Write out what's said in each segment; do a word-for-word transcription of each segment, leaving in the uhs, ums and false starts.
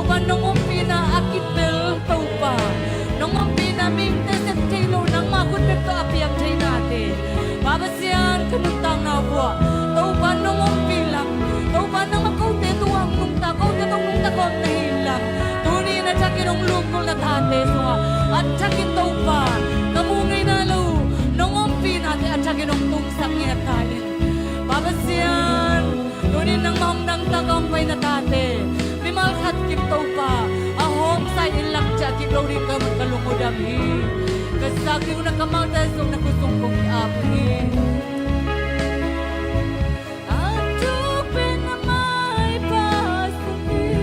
Topa nong ompihna a kibel Topa, nong ompihna mihingte sep thei lo nangmah khut bek tawh a piang theihnate, Pa Pasian ka nuntakna uh ah Topa nong ompih lam, Topa nangmah kote tungah hong nungta, kote tungah hong nungta khawm na hi lam, tuni in a thakin hong lunggulh na tate sungah a thakin Topa ka mu ngeina lo nong ompihnate a thakin hong tungsak ngiat ta in, Pa Pasian. Tunin nangmah hong dangtak a hong pai na tate, mimal khat kim Topa a hawmsa in lam ciah kik lo ding ka, ka lung uh dam hi. Ka zak ding uh na kammalte zong na khut sung kong ki-ap hi. A tuk pen na maipa sung hi.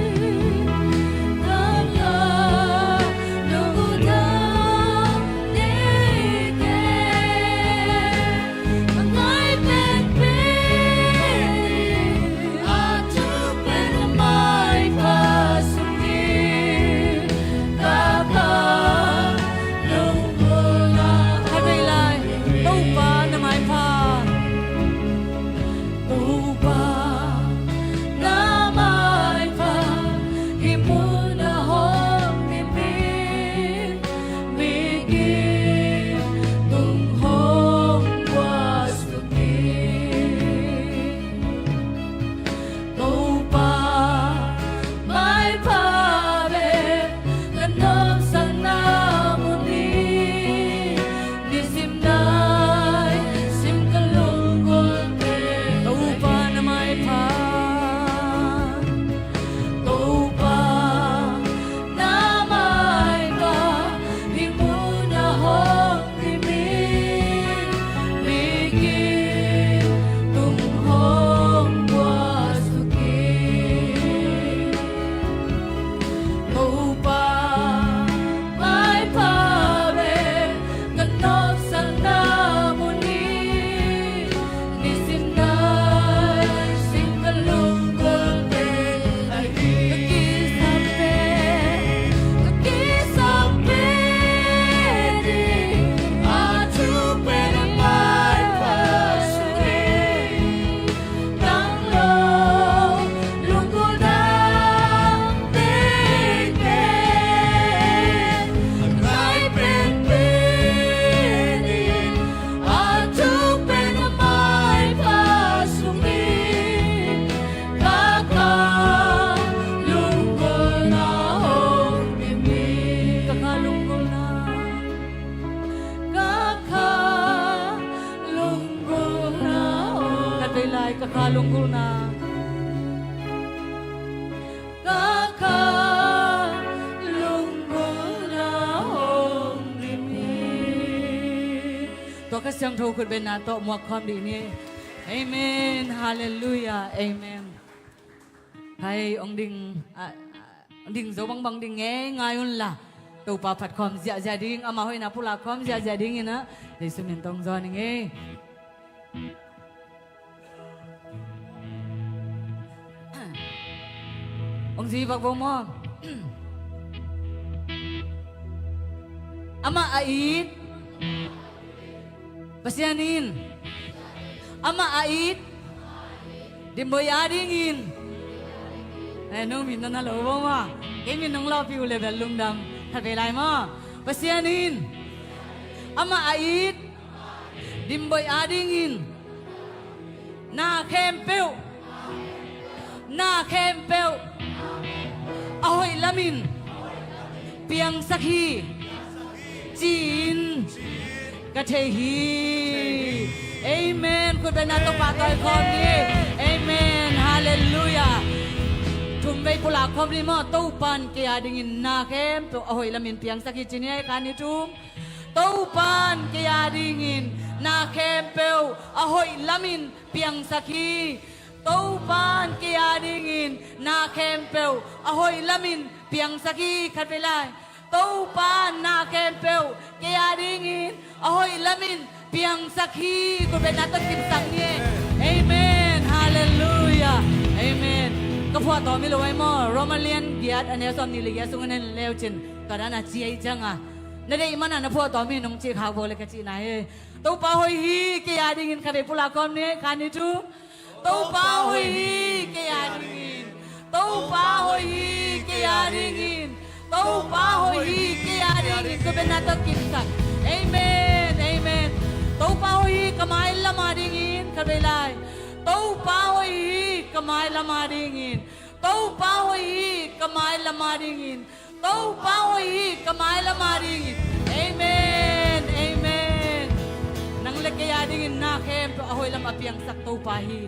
Ka lung uh dam ding kei. Topa maipha bek ka nopsakna mun hi. Nisim naisim ka lunggulhte Topa na maipha. Topa na maipha hih mun ah hong kim in, miging tung hong puaksuk in. Topa maipha bek ka nopsakna mun hi. Nisim naisim ka lunggulhte ahi ka kisam pen, ka kisam pen hi. A thuk pen a maipha sung hi. Tang lo lunggulh dangte, a ngai penpen in, a thuk pen a maipha sung hi. Ka kha lunggulhna hong kim in. Ka kha lunggulhna. Ka kha lunggulhna hong. Khat vei lai, ka kha lunggulhna. Ka kha lunggulhna hong kim in. Tua Kha Siangtho khutbetna tawh muak khawm dih ni. Amen. Halleluiah. Amen. Hai, hong ding, ah, ah, hong ding zo bangbang ding ngei ngai un la. Topa phat khawm ziahziah ding, ama hoihna pulak khawm ziahziah ding in ah, Jesu min tawh hong zawn ing ei. Hong zui vak vo maw? Amah a it Pasian in amah a it Dimboi adingin, eh, nong min na na lo vo maw? Kei min nong lawhpih uh le bel lungdam. Khat vei lai maw? Pasian in amah a it Dimboi adingin na khempeuh, na khempeuh a hoih lamin piangsak hi, ci-in ka thei hi. Amen. Khutbetna tawh pahtawi khawm ni. Amen. Halleluiah. Thum vei pulak khawm ni maw? Topan kei adingin na khempeuh a hoih lamin piangsak hi, ci ni ei. Kha ni thum. Topan kei adingin na khempeuh a hoih lamin piangsak hi. Topan kei adingin na khempeuh a hoih lamin piangsak hi. Khat vei lai. Topan na khempeuh kei adingin a hoih lamin piangsak hi. Khutbetna tawh kimsak ni. Amen. Halleluiah. Amen. Ka phuahtawm hi lo ai maw? Roma lian giat a neu sawmnih le giat sung en le uh cin. Tua dan a ci ai ciang a, na deih man a na phuahtawm hi nong cih khak vo le ka cihna hi. Topa hoih hi kei adingin. Khat vei pulak khawm ni. Kha ni thum. Topa hoih hi kei adingin. Topa hoih hi kei adingin. Topa hoih hi, kei a dingin, tua pen na tawh kipsak. Amen, amen. Topa hoih hi, ka mailam a dingin, ka vei lai. Topa hoih hi, ka mailam a dingin. Topa hoih hi, ka mailam a dingin. Topa hoih hi, ka mailam a dingin. Amen, amen. Nang le kei a dingin na khempeuh a hoih lam a piangsak Topa hi.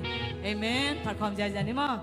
Amen. Phat khawm ziazia ni maw.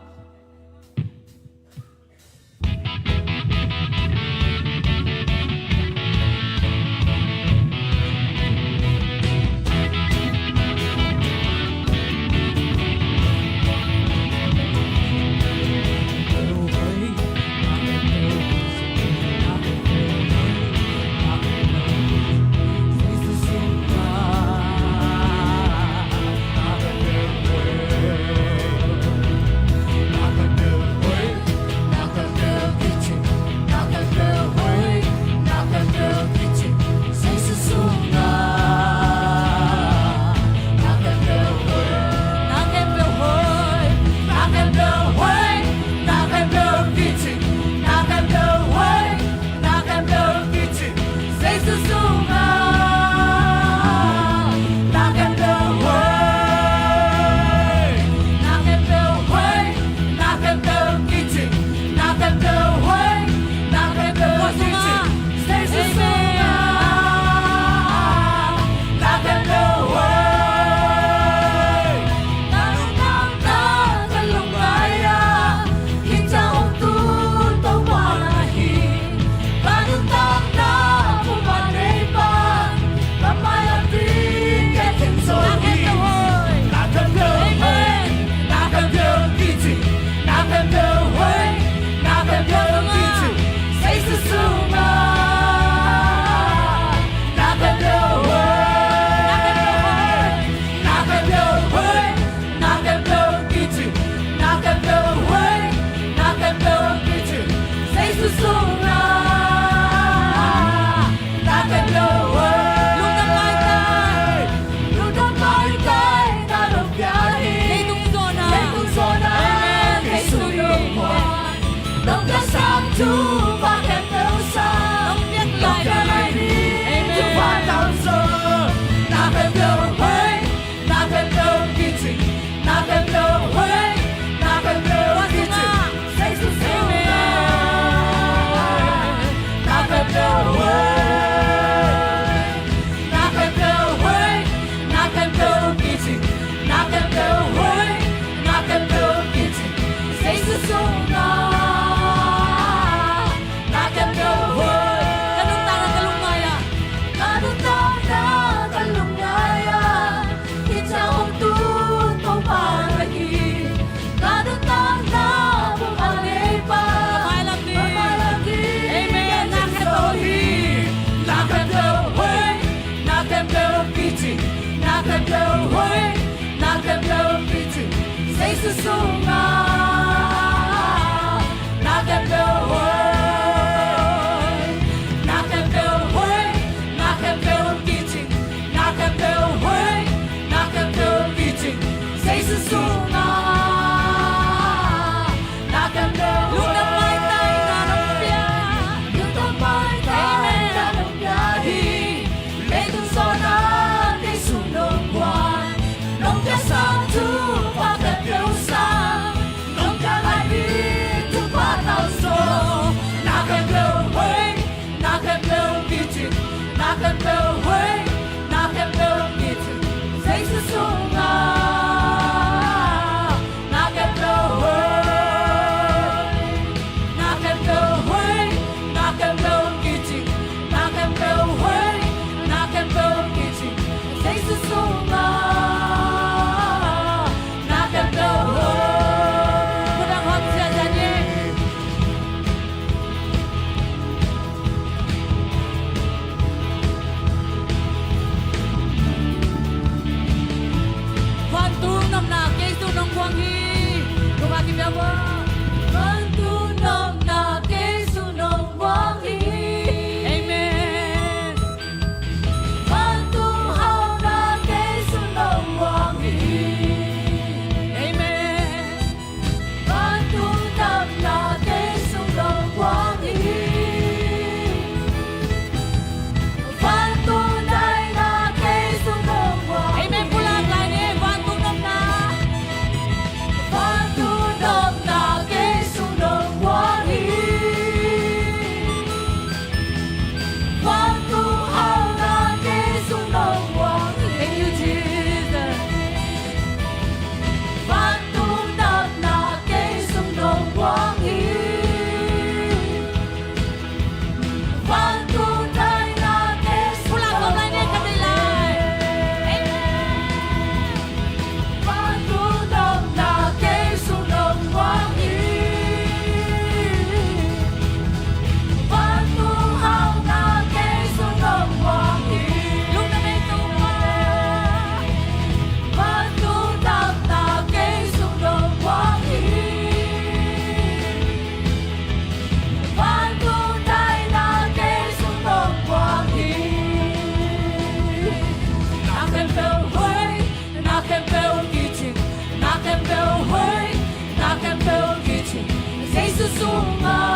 sungah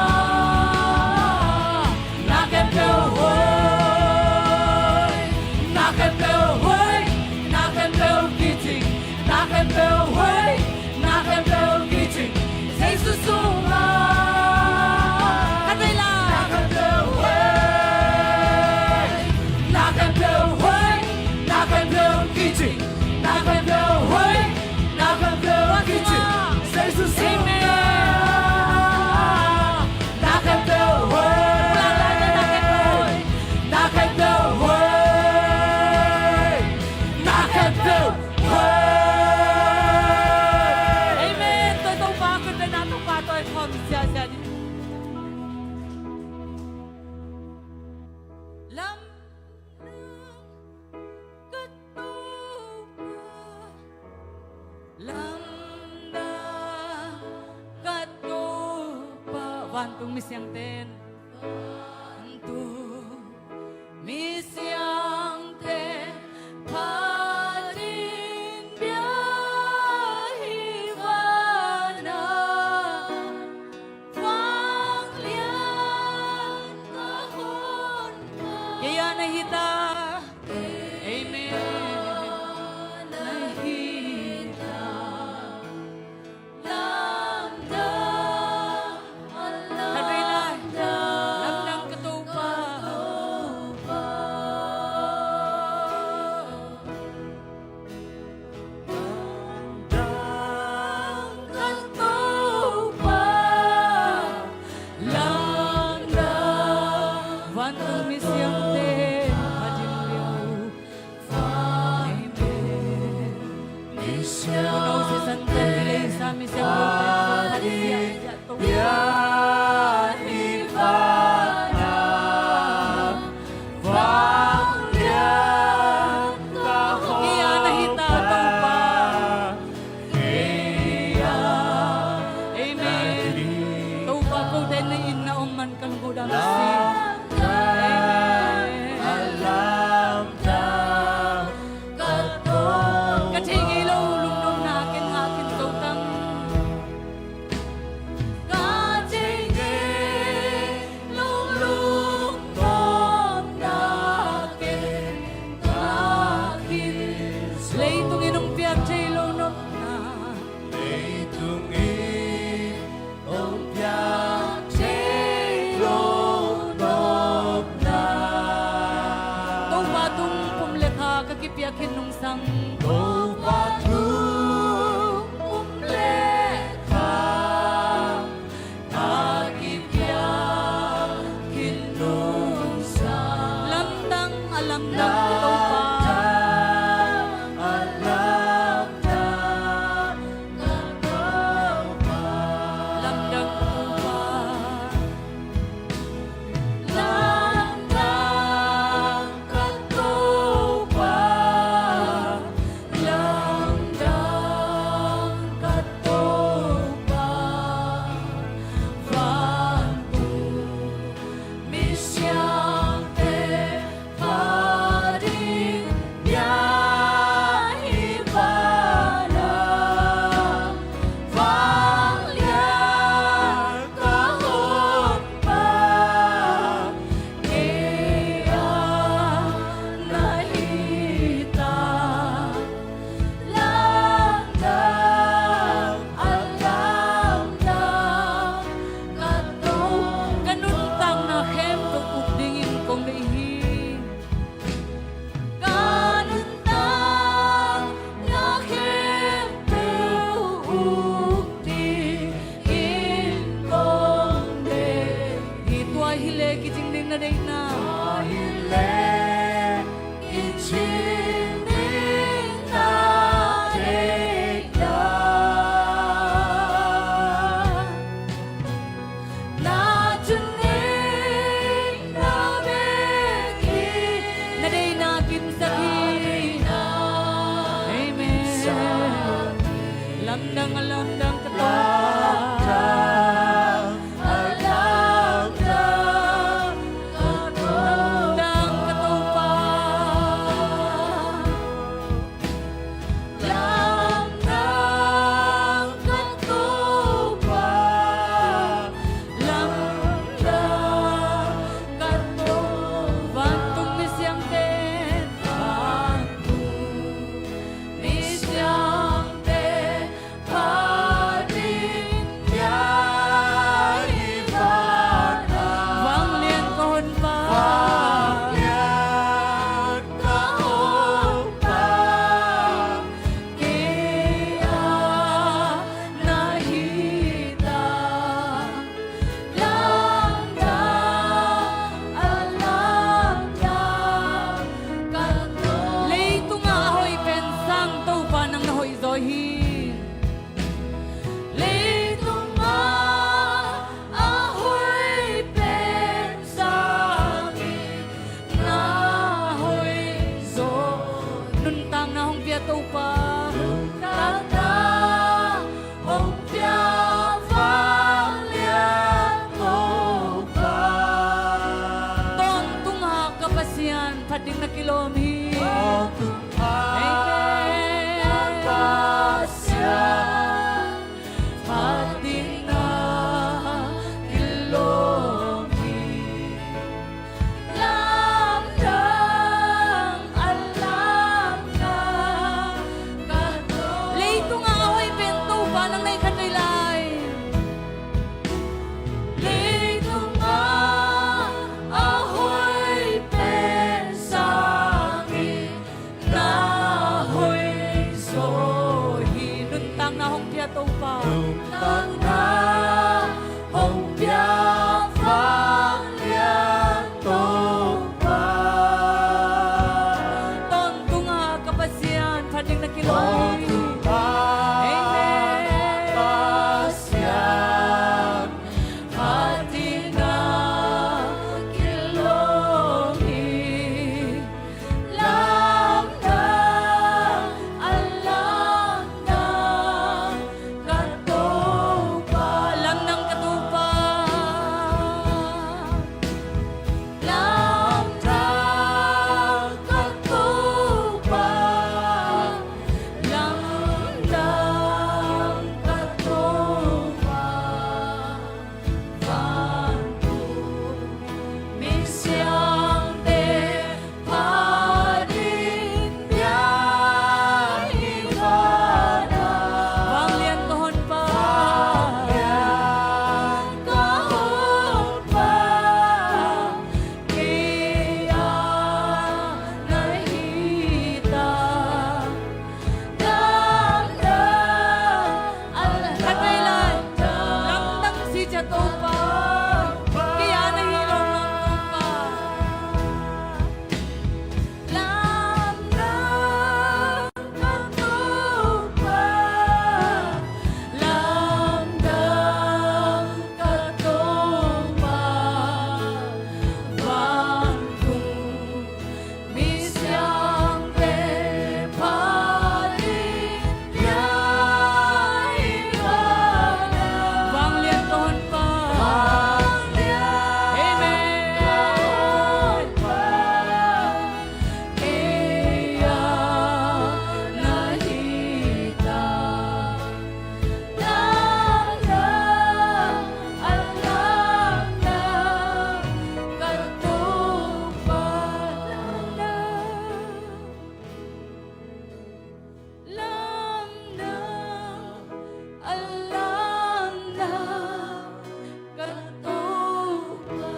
na khempeuh hoih, na khempeuh hoih, na khempeuh kicing, na khempeuh hoih, na khempeuh kicing. Jesu sungah khatvei lai na khempeuh hoih, na khempeuh hoih, na khempeuh kicing, na khempeuh hoih, na khempeuh kicing. Jesu sungah na khempeuh hoih, na khempeuh hoih, na khempeuh hoih. Amen. Tua Topa khut beng a, Topa tawh i khawm ziahziah ni. Lamdang ka Topa, lamdang ka Topa. Vantung misiangten, vantung misiangten phat in bia hi vanah, vanglian ka Honpa. Kei a na hi ta. Amen. Na hi ta. Lamdang, lamdang, lamdang ka Topa. Lamdang ka Topa, lamdang. Vantung misiangte, phat in bia hi. Amen. Misiang, unau sisan te, leisa misiang te, phat in bia hi. Bia hi vanah, vanglian ka Honpa. Kei a na hi ta Topa. Kei a. Amen. Topa, kote na inn na om man ka lungdam hi. Amen. Ka thei ngei lo lungdamna ken ngah khin zo tang. Ka thei ngei lo lungdamna ken ngah khin. Leitung in hong piak thei lo nopna. Leitung in hong piak thei lo nopna. Topa tung pum le kha ka kipiak khin nungsang. Topa tung pum le kha ka kipiak khin nungsang. Lamdang a lamdang Topa. Lamdang a lamdang. Lamdang Topa. Lamdang ka Topa. Lamdang ka Topa. Vantung misiangte phat in bia hi vanah, vanglian ka Honpa. Kei a na hi ta. Lamdang a lamdang ka Topa. Ka nuntakna khempeuh uk dingin kong deih hi. Ka nuntakna khempeuh uk dingin kong deih hi. Tua hi leh kicing ding na deihna. Tua hi leh kicing ding na deihna. Na thuneihna bek hi. Na deihna kimsak hi. Amen. Lamdang a lamdang ka Topa. Lamdang a lamdang ka Topa. Lamdang ka Topa. Topa, kei a na hi lo nong Topa. Lamdang ka Topa, lamdang ka Topa, vantung misiangtho pha ding. Vanglian Tawnpa. Amen. Lamdang, a lamdang ka Topa.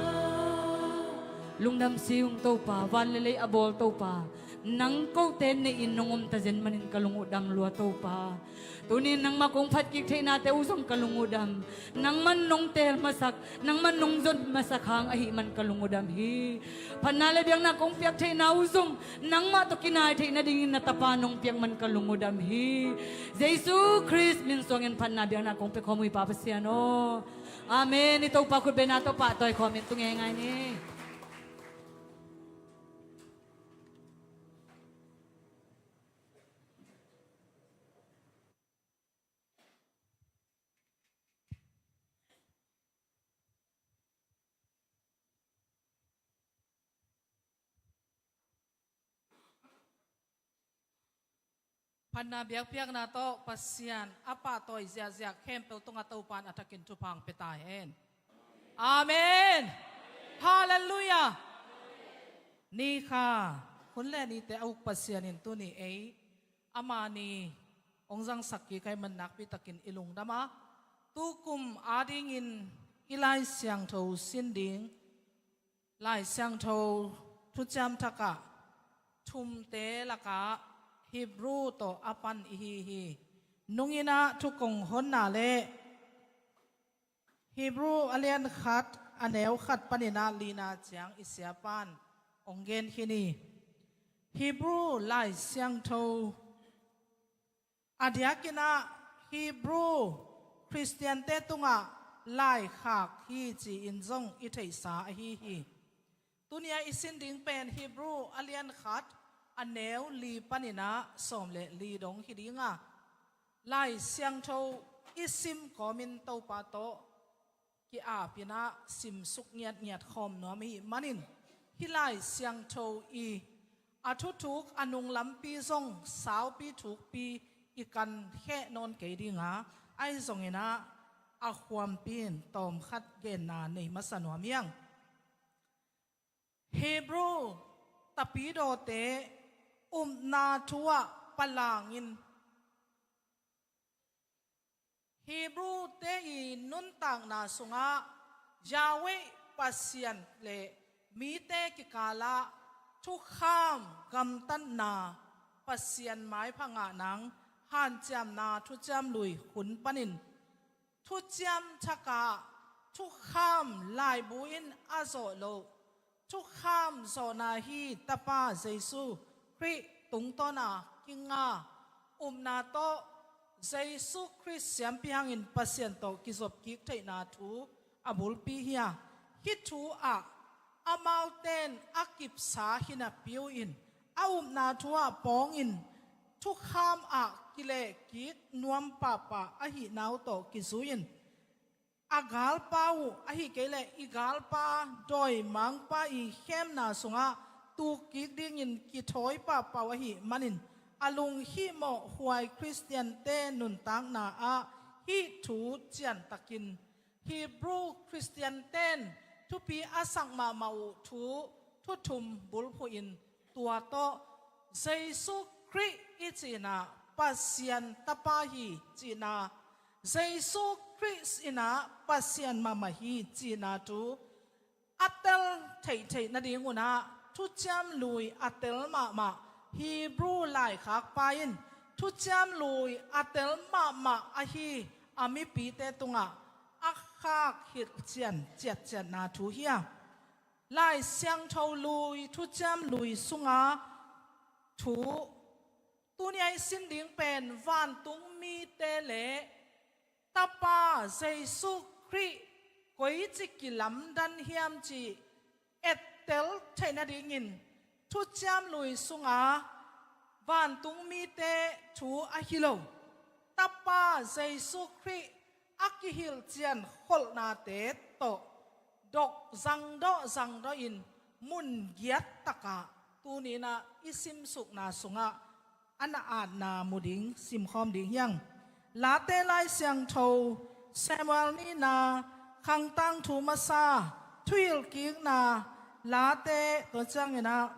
Lungdam si ung Topa, van le lei a bawl Topa. Nang kote nei-in nong om ta zen manin ka lung uh dam lua Topa. Tuni-in nangmah kong phat kik theihnate uh zong ka lung uh dam. Nangman nong teel masak, nangman nong zon masak hang ahih man ka lung uh dam hi. Phatna le biakna kong piak theihna uh zong nangmah tawh kinai theih nadingin na Tapa nong piak man ka lung uh dam hi. Jesu Khrist min suangin phatna biakna kong pia khawm uh hi Pa Pasian aw. Amen. I Topa khutbetna tawh pahtawi khawm in tu ngeingai ni. Phatna biakpiakna tawh Pasian a pahtawi ziahziah khempeuh tungah Topa in a thakin thupha hong pia ta hen. Amen. Halleluiah. Ni kha, hun le nite a uk Pasian in tuni ei a mani hong zangsak kik ahih man nakpi takin i lungdam a, tukum adingin i Lai Siangtho sin ding, Lai Siangtho Thuciam Thak ah thumte lakah Hebrew tawh a pan i hi hi. Nung in ah thukong honna le Hebrew a lian khat a neu khat panin ah lina ciang i siapa'n hong gen khin hi. Hebrew Lai Siangtho a diakin ah Hebrew Khristiante tungah laikhak hi ci-in zong i theihsa ahi hi. Tuni-a i sin ding pen Hebrew a lian khat a neu li panin ah sawm le li dong hi ding a, Lai Siangtho i sim kawmin Topa tawh ki-apin ah simsuk ngiatngiat khawm nuam i hih manin, hih Lai Siangtho i a thuthuk a nunglampi zong saupi thukpi i kan kheh nawn kei ding a, ahi zongin ah a khuampi in tawmkhat genna nei masa nuam hiang. Hebrew tapidawte upna thu ah palangin Hebrew-te i nuntakna sungah Yahweh Pasian le mite kikalah thukham gamtatna Pasian maipha ngah nang hanciamna thuciam lui hun panin Thuciam Thak ah thukham laibu in a zawh loh thukham zawhna hi Tapa Jesu Khrih tungtawna kinga upna tawh Jesu Khrih siampi hangin Pasian tawh kizop kik theihna thu a bulpi hi a, hih thu ah amaute in a kipsa hi napi uh in a upna thu ah pawngin thukham ah kilehkik nuam pahpah ahihna uh tawh kizui-in a galpa uh ahih kei leh i galpa dawimangpa i khemna sungah tukkik dingin kithawi pahpah uh ahih manin a lunghihmawh huai Khristiante nuntakna ah hih thu ciantakin Hebrew Khristiante in thupi a sak mahmah uh thu thuthum bulphuhin tua tawh Jesu Khrih i cihna Pasian Tapa hi cihna, Jesu Khrih in ah Pasian mahmah hi cihna thu a tel theihtheih nadingun ah thuciam lui a tel mahmah Hebrew laikhakpa in thuciam lui a tel mahmah ahi a mipite tungah a khak hilhcian ciatciatna thu hi a, Lai Siangtho lui, Thuciam Lui sunga thu tuni a i sim ding pen vantungmite le Tapa Jesu Khrih koici kilamdan hiam cih ettel theih nadingin Thuciam Lui sunga vantungmite thu ahi lo, Tapa Jesu Khrih a kihilhcian kholhnate tawh dok zangdawh zangdawhin mun giat takah tuni-in ah i simsukna sungah a na atna mu ding, simkhawm ding hi hang. Late Lai Siangtho, Samuel nihna, Khang Tangthu Masa, Thuhilhkikna, Late, tua ciangin ah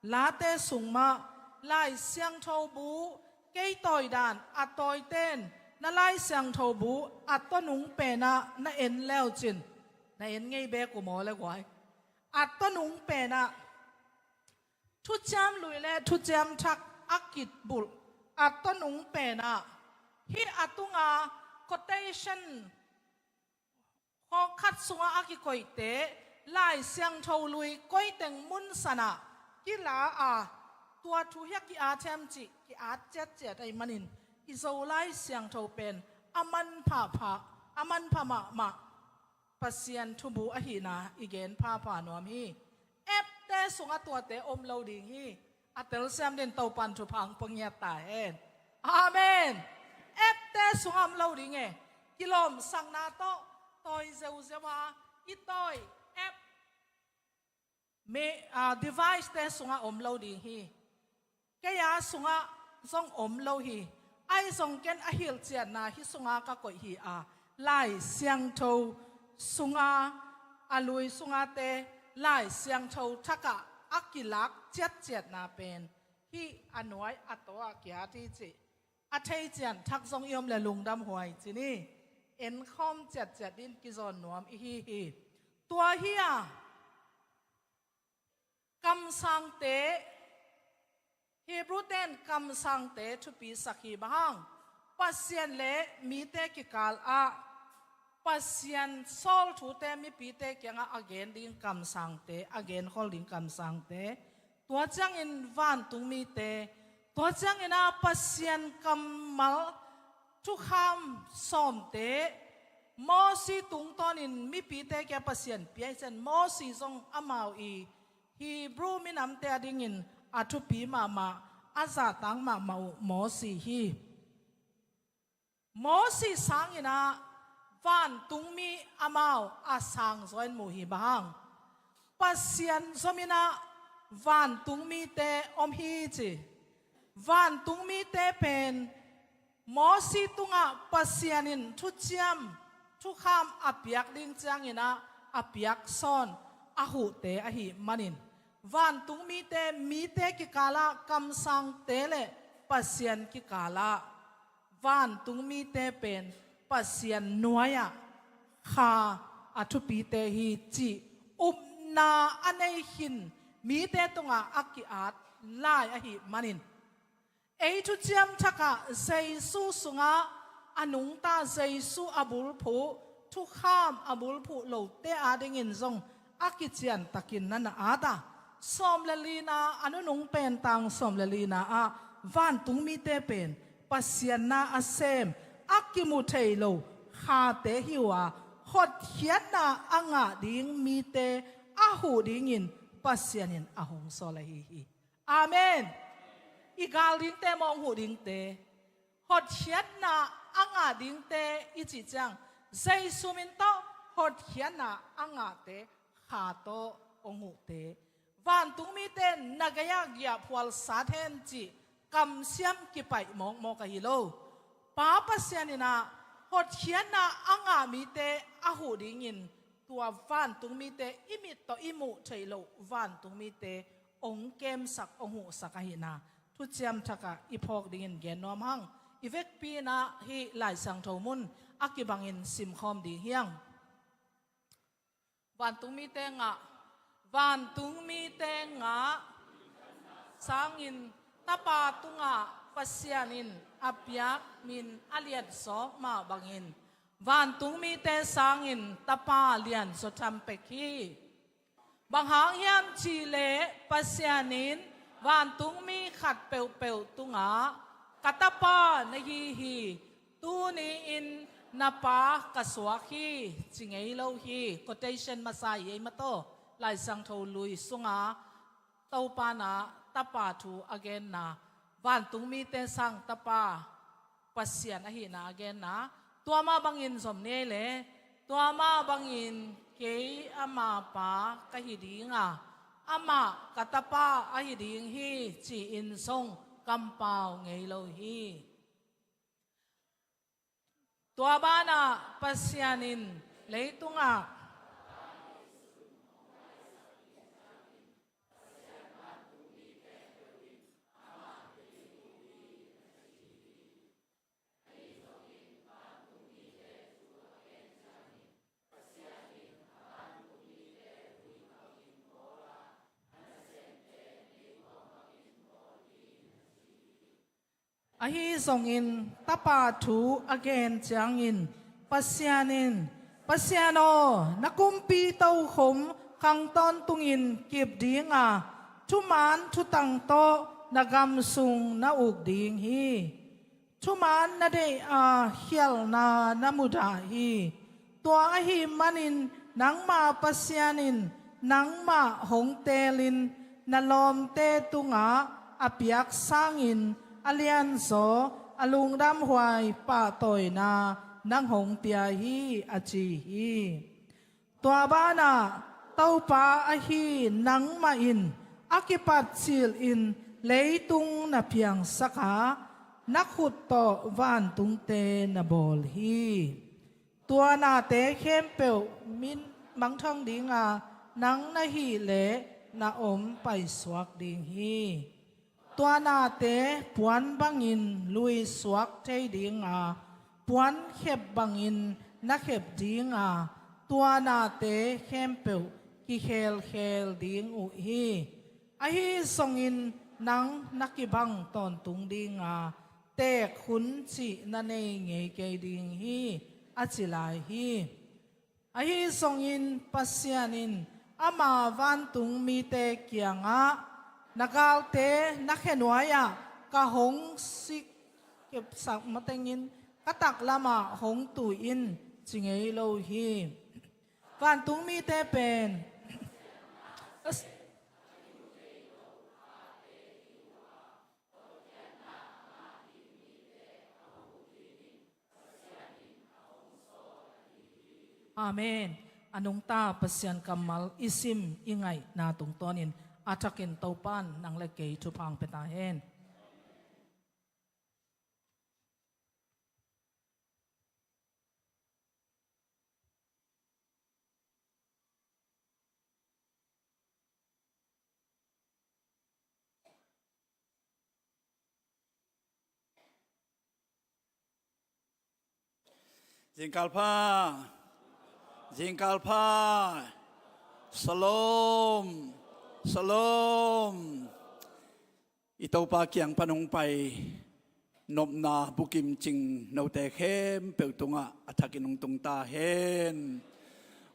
Late sung mah Lai Siangtho bu kei tawi dan a tawiten na Lai Siangtho bu a tonung penah na en leucin, na en ngei beek uh maw le guai. A tonung penah Thuciam Lui le Thuciam Thak a kibulh a tonung penah hih a tunga quotation khawng khat sungah a kikoihte Lai Siangtho lui koiteng mun sanah kila a, tua thu hi a ki-at hiam cih ki-at ciatciat ahih manin i Zo Lai Siangtho pen a manpha pha, a manpha mahmah Pasian thubu ahihna i gen phapha nuam hi. Appte sungah tuate om lo ding hi. A telsiam dingin Topan thupha hong pia ngiat ta hen. Amen. Appte sungah om lo ding e. Kilawmsakna tawh tawi zeuzeu a, i tawi app, me, ah, device-te sungah om lo ding hi. Kei a sungah zong om lo hi. Ahi zong ken a hilhcianna hih sungah ka koih hi a, Lai Siangtho sungah, a lui sungahte Lai Siangtho Thakah a kilak ciatciatna pen hih a nuai a tawh a ki-at hi cih a thei ciang thak zong i om leh lungdam huai ci ni. Enkhawm ciatciat in kizawn nuam i hi hi. Tua hi a, kamsangte, Hebru-te in kamsangte thupisak hi. Bang hang? Pasian le mite kikal ah Pasian sawl thute mipite kiangah a gen ding kamsangte, a genkhol ding kamsangte, tua ciangin vantungmite, tua ciangin ah Pasian kammal thukham sawmte, Mosi tungtawnin mipite kiang Pasian pia hi ciang Mosi zong amau i Hebru minamte a dingin a thupi mahmah, a zahtak mahmah uh Mosi hi. Mosi sangin ah vantungmi amau a sangzaw in mu hi. Bang hang? Pasian zomin ah vantungmite om hi ci. Vantungmite pen Mosi tungah Pasian in thuciam, thukham a piak ding ciangin ah a piak sawn a huhte ahih manin, vantungmite, mite kikalah kamsangte le Pasian kikalah vantungmite pen Pasian nuai-ah kha a thupite hi cih upna a nei khin mite tungah a ki-at lai ahih manin, ei thuciam thakah Jesu sungah a nungta, Jesu a bulphuh, thukham a bulphuh lote adingin zong a kiciantakin na na at a, sawm le lina a nunung pen tang sawm le lina ah vantungmite pen Pasian na a sem, a kimu thei lo khate hi uh a, hotkhiatna a ngah ding mite a huh dingin Pasian in a hong sawl ahi hi. Amen. I gal dingte maw, hong huh dingte, hotkhiatna a ngah dingte i cih ciang, Jesu min tawh hotkhiatna a ngahte, kha tawh hong huhte, vantungmite na gei-ah giahphual sat hen cih kamsiam kipaih mawkmawk ahi lo. Pa Pasian in ah hotkhiatna a ngah mite a huh dingin tua vantungmite, i mit tawh i muh theih loh vantungmite hong kemsak, hong huhsak ahihna thuciam thakah i phawk dingin gen nuam hang. I vekpi-in ah hih Lai Siangtho mun a kibangin simkhawm ding hi hang. Vantungmite ngah, vantungmite ngah sangin Tapa tungah Pasian in a piak min a lianzaw mah bangin Vantung mite sangin Tapa lianzaw tham pek hi. Bang hang hiam cihleh Pasian in vantung mi khat peuhpeuh tungah, "Ka Tapa na hi hi, tuni-in na Pa ka suak hi," ci ngei lo hi. Quotation masa hi ei mataw. Lai Siangtho Lui sunga Topa na Tapa thu a genna, vantung mite sang Tapa Pasian ahihna a genna, tua mah bangin zom ni ei le, tua mah bangin kei ama Pa ka hi ding a, amah ka Tapa ahi ding hi, ci-in zong kampau ngei lo hi. Tua banah Pasian in leitungah Ahi zongin Tapa thu a gen ciangin Pasian in, "Pasian aw, na kumpi tokhom khang tawntungin kip ding a, thuman thutang tawh na gam sung na uk ding hi. Thuman na deih a, khialhna na mudah hi. Tua ahih manin nangmah Pasian in nangmah hong teelin, na lawmte tungah a piak sangin a lianzaw, a lungdamhuai pahtawina nang hong pia hi," a ci hi. Tua banah Topa ahi nangmah in a kipat cilin leitung na piangsak a, na khut tawh vantungte na bawl hi. Tua nate khempeuh min mangthang ding a, nang na hih leh na om paisuak ding hi. Tua nate puan bangin luisuak thei ding a, puan khep bangin na khep ding a, tua nate khempeuh kikhelkhel ding uh hi. Ahi zongin nang na kibang tawntung ding a, teek hun cih na nei ngei kei ding hi, a ci lai hi. Ahi zongin Pasian in ama vantung mite kiangah, "Na galte na khe nuai-ah ka hong sik kepsak matengin ka taklamah hong tui in," ci ngei lo hi. Vantung mite pen Amen. A nungta Pasian kammal i sim i ngaihna tungtawnin a thakin Topan nang le kei thupha hong pia ta hen. Zingkal pha. Zingkal pha. Shalom. Shalom. I Topa kiang pan hong pai nopna bukim cing note khempeuh tungah a thakin hong tung ta hen.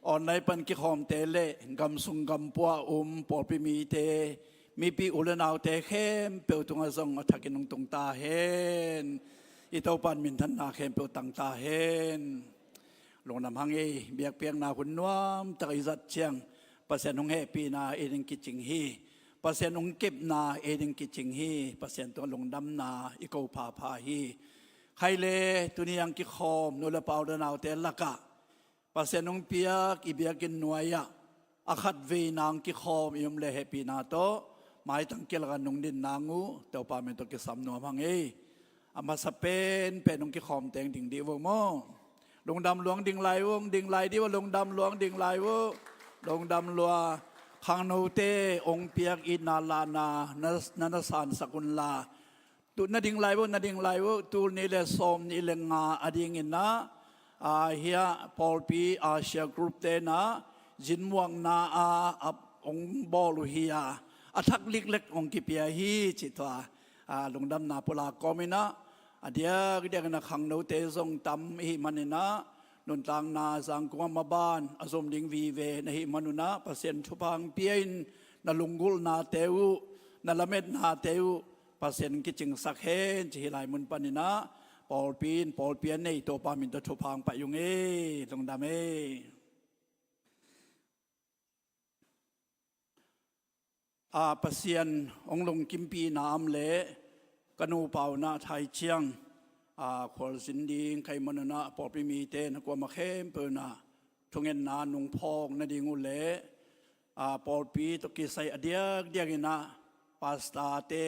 Online pan kikhawmte le gamsung gampua um pawlpi mite, mipi u le naute khempeuh tungah zong a thakin hong tung ta hen. I Topan minthanna khempeuh tang ta hen. Lungdam hang ei, biakpiakna hun nuamtak i zat ciang Pasian hong hehpihna ei ding kicing hi. Pasian hong kepna ei ding kicing hi. Pasian tungah lungdamna i ko phapha hi. Khai le tuni ang kikhawm nu le pa u le naute lakah Pasian hong piak i biakinn nuai-ah a khatveina ang kikhawm i om le hehpihna tawh maitang kilak a nung din nang uh Topa min tawh kisam nuam hang ei. A masa penpen hong kikhawm teng ding dih uh maw? Lungdam lua ang ding lai uh, ding lai dih uh, lungdam lua ang ding lai uh. Lungdam lua. Khangnote hong piak itna lahna na, na, na sansak unla. Tu na ding lai uh, na ding lai uh, tul nih le sawm nih le nga a dingin ah, a, hiah pawlpi Asia group te na zinmuakna a, a hong bawl uh hi a, a thak liklek hong kipia hi ci tua, a, lungdamna pulak kawmin ah, a diakdiakin a khangnote zong tam i hih manin ah, nuntakna Zangkung ah maban a zum ding vive na hih manun ah Pasian thupha hong pia in, na lunggulhnate uh, na lametnate uh Pasian kicingsak hen ci. Hih lai mun panin ah pawlpi in pawlpi a nei Topa min tawh thupha hong pai ung ei. Lungdam ei. A, Pasian hong lungkimpihna om leh ka nupa un ah Thai Ciang, a, khualzin ding ka hih manun ah pawlpi mite na kuamah khempeuh in ah thungetna nungphawk nading uh leh, a, pawlpi tawh kisai a diakdiak in ah pastorte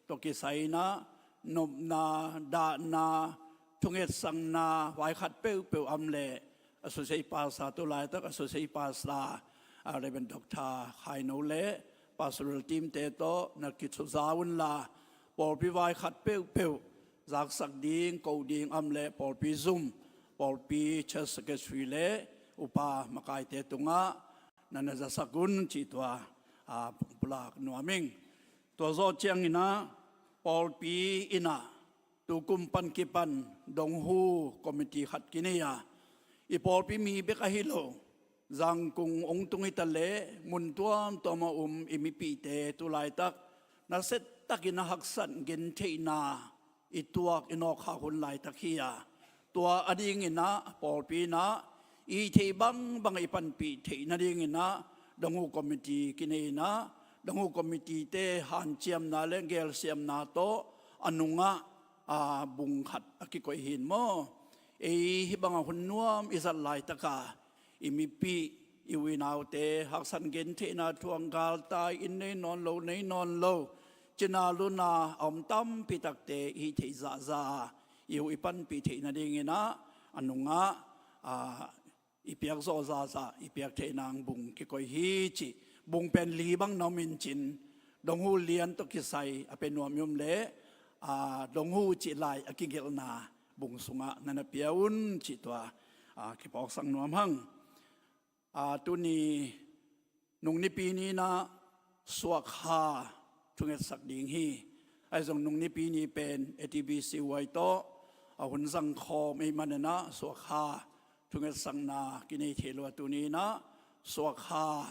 tawh kisai in ah nopna, dahna, thungetsakna vaikhat peuhpeuh om leh associate pastor, tu laitak associate pastor, a, Reverend Doctor Khai No leh pastoral team te tawh na kithuza unla, pawlpi vaikhat peuhpeuh zaksak ding, ko ding om leh pawlpi zum, pawlpi church secretary leh upa makaite tungah na na zasak un cih tua, a, pulak nuam ing. Tua zawh ciangin ah pawlpi in ah tukum pan kipan donghu committee khat kinei a, i pawlpi mi bek ahi lo, Zangkung hong tung hi ta leh mun tuamtuam a um i mipihte tu laitak nasia takin a haksat gentheihna i tuak i nawkkhak hun laitak hi a, tua a dingin ah pawlpi in ah i theih bangbang i panpih theih nadingin ah donghu committee kinei in ah donghu committee te hanciamna leh gelsiamna tawh a nungah, a, bung khat a kikoih hi maw. Ei hih bangah hun nuam i zat laitak a i mipih, i u i naute haksat gentheihna thuang, galtai, inn nei nawn lo, nei nawn lo, cina luna a om tampi takte i hih theih zahzah a i uh i panpih theih nadingin ah a nungah, a, i piak zawh zahzah i piak theih nang bung kikoih hi cih. Bung pen li bang na om in cin, donghu lian tawh kisai a pia nuam i om leh, a, donghu cih lai a kigelhna bung sungah na na pia un cih tua, a, kiphawksak nuam hang. A, tuni nung nipi ni in ah suakha thungetsak ding hi. Ahi zong nung nipi ni pen A T B C Y tawh a hun zangkhawm ahih manin ah suakha thungetsakna kinei thei lo a, tuni in ah suakha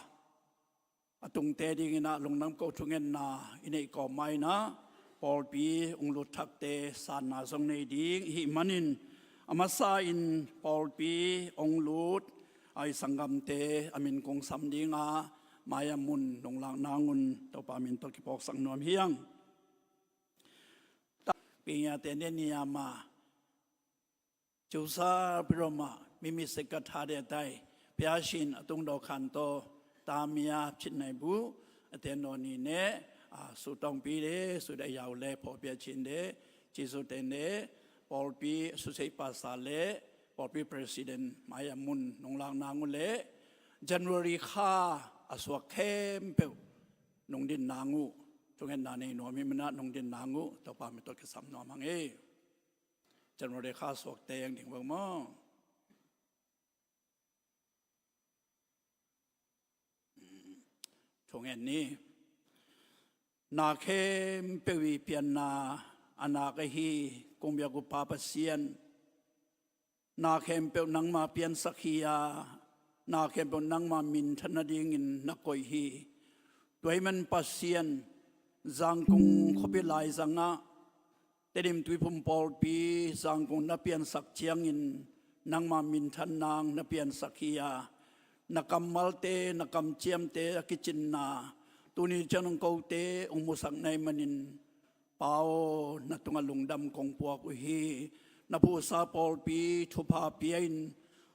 a tungte dingin ah lungdam ko thungetna i neih kawm ma in ah pawlpi hong lut thakte sanna zong nei ding i hih manin, a masa in pawlpi hong lut a i sanggamte a min kong sam ding a, mai-ah mun nunglak nang un Topa min tawh kiphawksak nuam hi hang. Pingyate ne niama Cusa piroma mimi seka thade tai piasin a tung do khanto tamia chin nai bu a ten no ni ne, a, su tong pi de su da yau le pho pia chin de, ci su ten de, pawlpi su sei pasa le pawlpi president mai-ah mun nunglak nang uh le January kha a suak khempeuh nungdin nang uh, thungetna nei nuam hi manah nungdin nang uh Topa min tawh kisam nuam hang e. January kha suakte ang ding bang maw? Thungen ni. Na khempeuh i pianna a nak ahi kong biak uh Pa Pasian, na khempeuh nangma piansak hi a, na khempeuh nangma minthan nadingin na koih hi. Tua ahih man Pasian, Zangkung khuapi laizangah Tedim Tuiphum pawlpi Zangkung na piansak ciangin nangma minthan nang na piansak hi a, na kammalte, na kamciamte a kicinna tuni ciang nong kote hong musak na hih manin, Pa aw, na tungah lungdam kong puak uh hi. Na phuhsa pawlpi thupha pia in,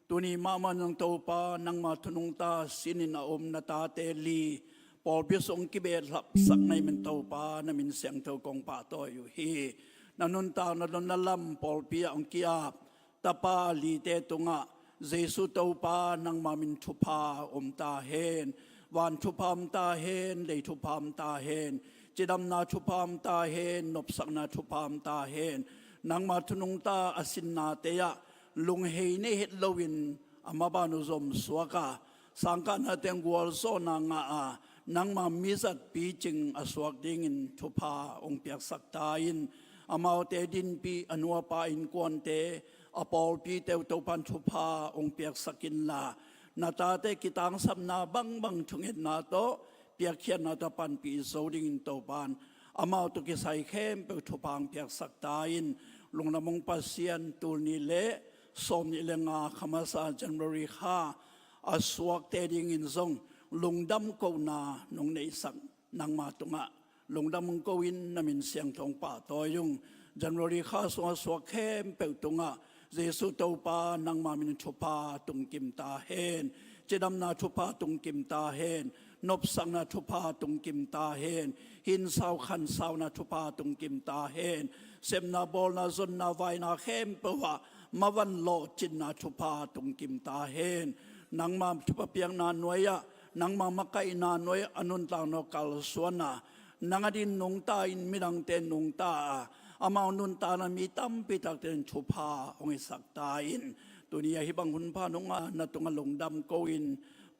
tuni mahmah nang Topa nangma thunungta sinin a om na tate li pawlpi sung kibet hlapsak na hih man Topa na min siangtho kong pahtawi uh hi. Na nuntakna donna lam pawlpi ah hong ki-ap Tapa lite tungah Jesu Topa nangma min thupha om ta hen. Van thupha om ta hen, lei thupha om ta hen, cidamna thupha om ta hen, nopsakna thupha om ta hen. Nangma thunungta a sinnate ah lunghei nei het loin a maban uh zom suak a, sangkahna teng gualzawhna ngah a, nangma mizat picing a suak dingin thupha hong piaksak ta in. Amaute dinpih, a nu a pa innkuante, A pawlpite uh Topan thupha hong piaksak inla, na tate kitangsapna bangbang thungetna tawh piakkhiatna tawh panpih zo dingin Topan amau tawh kisai khempeuh thupha hong piaksak ta in. Lungdam ung Pasian, tul nih le sawm nih le nga kha masa January kha a suakte dingin zong lungdam kohna nong neihsak nangma tungah lungdam hong ko in, na min siangtho hong pahtawi ung. January kha sungah suak khempeuh tungah Jesuh Topa nangma min thupha tungkim ta hen. Cidamna thupha tungkim ta hen. Nopsakna thupha tungkim ta hen. Hinsau khansauna thupha tungkim ta hen. Sepna bawlna zonna vaina khempeuh ah mavan lawhcinna thupha tungkim ta hen. Nangma thupha piakna nuai-ah, nangma makaihna nuai-ah a nuntakna kalsuanna, nang adin nungta in midangte nungta a, amau nuntakna mi tampi takte in thupha hong hisak ta in. Tuni a hih bang hun pha nungah na tungah lungdam ko in,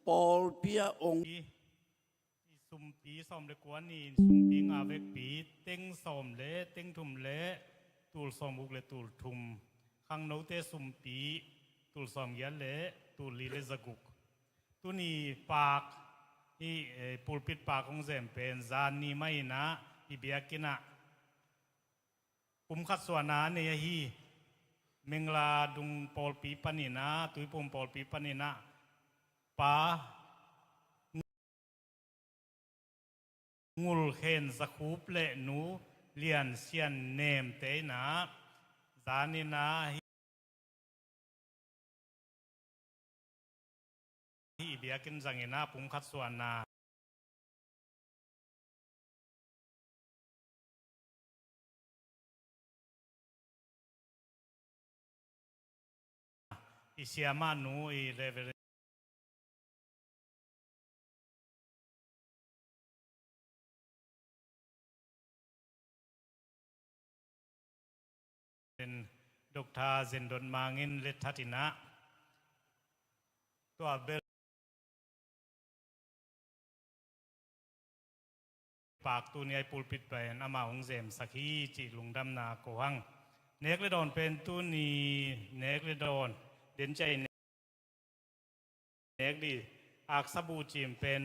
pawlpi ah hong i, i sumpi sawm le kua ni in sumpi nga vekpi teng sawm le teng thum le tul sawm guk le tul thum, khangnote sumpi tul sawm giat le tul li le za guk. Tuni paak, hih, eh, pulpit paak hong zem pen zan ni mah in ah, hih biakinn ah pumkhat suahna a nei ahi, Mengla Dung pawlpi panin ah, Tuiphum pawlpi panin ah, Pa Ngul Khen Za Khup le Nu Lian Sian Nemte in ah, zan in ah, hih biakinn zangin ah pumkhat suahna i siamahnu i Reverend Doctor Zendon Mang in letthat in ah, tua bel paak tuni a i pulpit pen amah hong zemsak hi cih lungdamna ko hang. Nek le dawn pen tuni nek le dawn den ciah i nek dih, aksa buhcim pen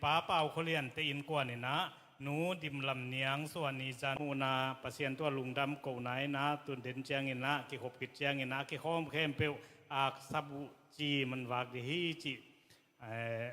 Pa Pau Khua Liante innkuan in ah, Nu Dim Lam Niang suahni zan muhna, Pasian tungah lungdam kohna in ah, tun den ciangin ah, kikhop khit ciangin ah, kikhawm khempeuh aksa buhcim hong vak dih hi cih, eh,